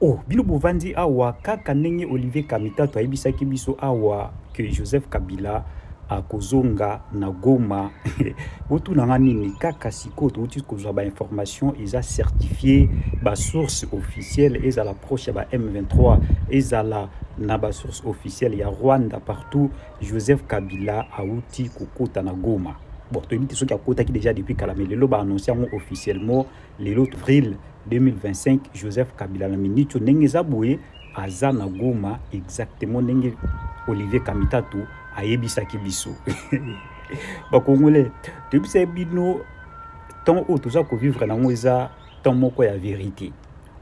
Oh, bino bovandi awa kaka ndenge Olivier Kamitatu ayebisaki biso awa que Joseph Kabila akozonga na Goma. Botuna nga nini? Kaka sikoyo touti kozwa ba information eza certifié, ba source officielle ezala proche ya ba M23, ezala na ba source officielle ya Rwanda, partout Joseph Kabila auti kokota na Goma. Bon, toyebi te soki akotaki déjà depuis kala, mais lelo ba annonce yango officiellement lelo avril 2025. Joseph Kabila na minute ndenge eza boye aza na Goma, exactement ndenge Olivier Kamitatu ayebisaki biso. Bakongolais, toyebisa bino, temps oyo toza kovivre nango eza temps moko ya vérité.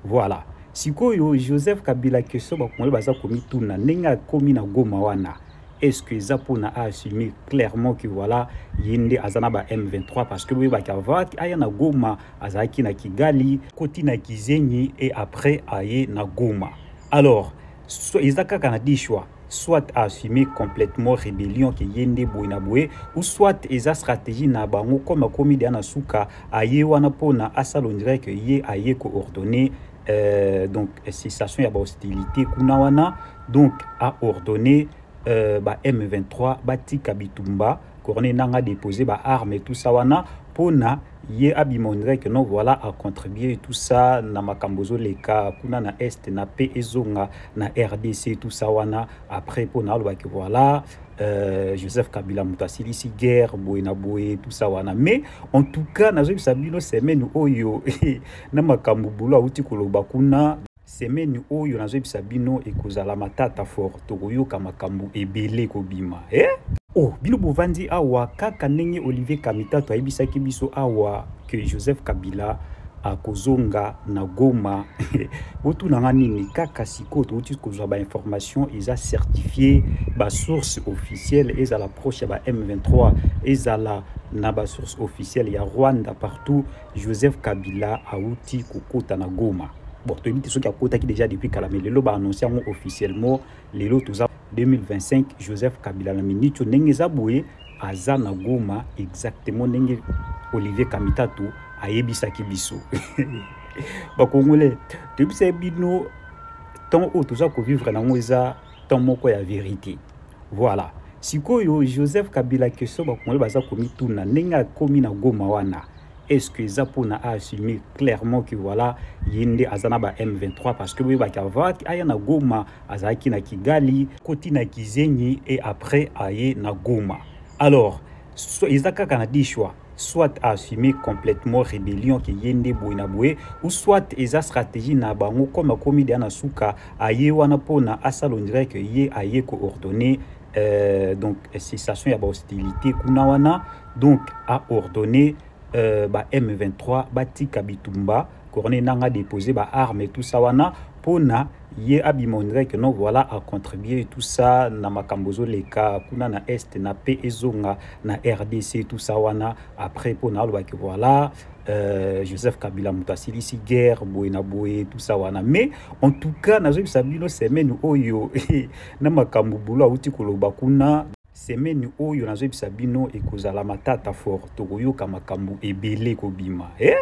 Voilà, sikoyo Joseph Kabila, question bakongolais baza komituna, ndenge akomi na Goma wana, est-ce que eza mpona aassumer clairement que voilà, ye nde aza na ba M23? Parce que boyebaki, avant aya na Goma azalaki na Kigali, koti na Gisenyi et après aye na Goma. Alors so, eza kaka na deux choix: soit assumer complètement rébellion ke ye nde boye na boye, ou soit eza stratégie na bango, comme akomi deya na suka, aye wana mpona asala on dirait que ye aye koordonner donc cessation ya bahostilité kuna wana, donc aordonner ba M23 batika bitumba, Corneille Nanga déposer ba armes et tout ça wana, mpona ye abima on dirait que non, voilà, acontribuer tout ça na makambo ezoleka kuna na Est, na pe ezonga na RDC, tout ça wana. Après mpona alobaki voilà, Joseph Kabila moto asilisi guerre boye na boye, tout ça wana. Mais en tout cas, nazoyebisa bino, semaine oyo na makambo bulo awuti koloba kuna, semaine oyo nazoyebisa bino ekozala matata fort, tokoyoka makambo ebele kobima, eh? Oh, bino bovandi awa kaka ndenge Olivier Kamitatu ayebisaki biso awa que Joseph Kabila akozonga na Goma. Botuna nga nini? Kaka sikoyo touti kozwa ba information eza certifié, ba source officielle ezala proche ya ba M23, ezala na ba source officielle ya Rwanda, partout Joseph Kabila auti kokota na Goma. Bon, toyebi te soki akotaki déjà depuis kala, mais lelo ba annonce yango officiellement. Lelo toza 2025, Joseph Kabila na minute ndenge eza boye aza na Goma, exactement ndenge Olivier Kamitatu ayebisaki biso. Bakongolais, toyebisa bino, temps oyo toza kovivre nango eza temps moko ya vérité. Voilà, sikoyo Joseph Kabila, question bakongolais baza komituna, ndenge akomi na Goma wana, est-ce que eza mpona aassumer clairement que voilà, ye nde aza na ba M23? Parce que boyebaki, avant aya na Goma azalaki na Kigali, koti na Gisenyi et après aye na Goma. Alors so, eza kaka na deux choix: soit assumer complètement rébellion ke ye nde boye na boye, ou soit eza stratégie na bango, comme akomi deya na suka, aye wana mpona asala on dirait que ye aye koordonner donc cessation ya bahostilité kuna wana, donc aordonner ba M23 batika bitumba, Corneille Nanga déposer ba armes et tout ça wana, mpona ye abima on dirait que non, voilà, acontribuer tout ça na makambo ezoleka kuna na Est, na pe ezonga na RDC, tout ça wana. Après mpona alobaki voilà, Joseph Kabila moto asilisi guerre boye na boye, tout ça wana. Mais en tout cas, nazoyebisa bino, semaine oyo na makambo bulo awuti koloba kuna, semaine oyo nazoyebisa bino ekozala matata fort, tokoyoka makambo ebele kobima, eh?